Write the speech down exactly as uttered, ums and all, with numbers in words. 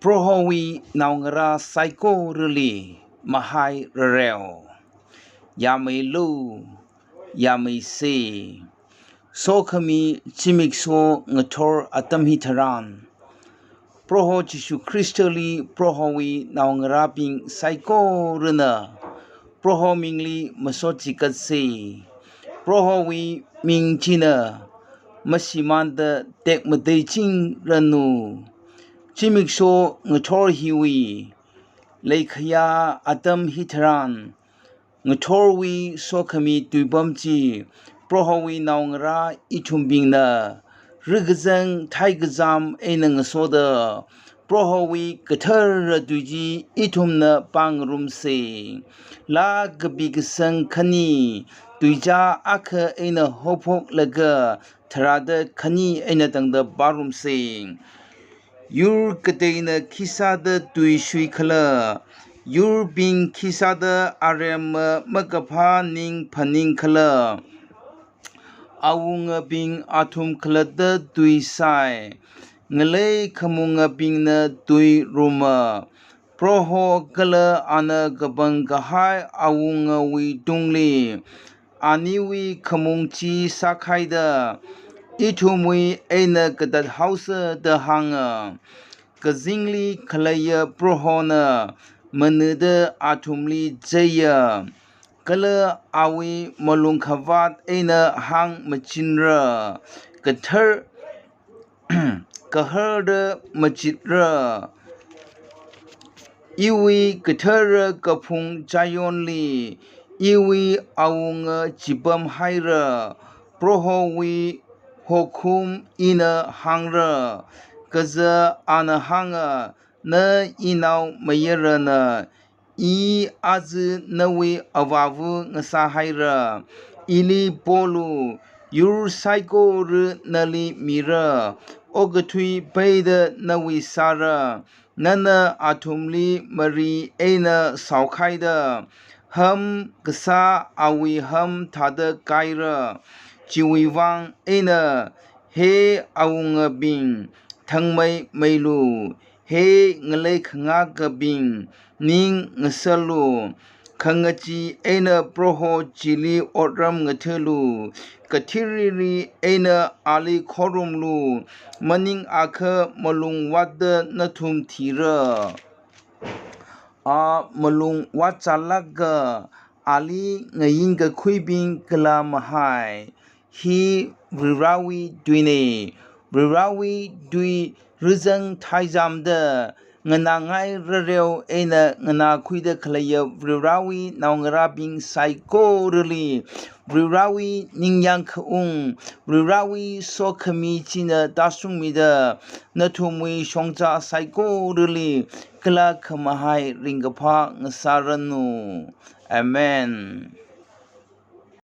Prohowui naongarā saikorali mahai rareo. Yāmeilu, yāmeise. Sokhami zimiksho ngathor atam hitharan, Proho Jishu Khristali Prohowui naongarābing saikorana Proho mingli masot chikatse. Prohowui ming china mashimānda tekmatei chingranu. Zimiksho ngathor hiwui leikhayā atam hitharan, ngathorwui sokhami tuipam chi Prohowui naongarā ithumbingna rikazang thaikazam eina ngasoda Prohowui kathara tui chi ithumna pāngarumse. Laa kapi kasang khani, tuizā akha eina haophoklaga tharāda khani eina tangda pārumse. Yur kateina khisāda tui shuikhala, yurbing khisāda aremma makaphā ning phaningkhala. Awungabing athum khalatta tui sai, ngalei khamungabingna tui ruma. Proho kala ana kapangkahai awungawui tungli aniwui khamung chi sākhaida ithumwui eina katathaosa da hānga. Kazingli khaleiya Prohona manada athumli zeiya, kala awui malung khavāt eina hāngmachinra, kathar kaharda machitra. Iwui kathara kaphung Zionli iwui awunga chipamhaira. Prohowui hokhum ina hāngra, kaja ana hānga, na inao mayarana, i aja nawui avāva ngasāhaira. Ili polu, yur saikora nali mira, okathui peida nawui sāra. Nana athumli mari eina shaokhaida, ham kasā awui ham thāda kaira. Chiwui vang eina, he awungabing, thangmeimeilu, he ngalei khangakabing, ning ngasalu. Khangachee eina Proho chili otram ngathālu. Kathiriri eina ali khorumlu. Maningakha malung vātda nathum thira. A malung vātchālāka, ali ngayin kakhuibing kala mahai. Hi Varivarāwui tuina. Varivarāwui tui rikazang thaizamda nganāngai rareo eina nganākhuida khaleiya Varivarāwui naongarābing saikorali, Varivarāwui ningyāng khaung, Varivarāwui sokhami china tāshungmida nathumwui shongza saikorali kala khamahai ringkaphā ngasāranu. Amen.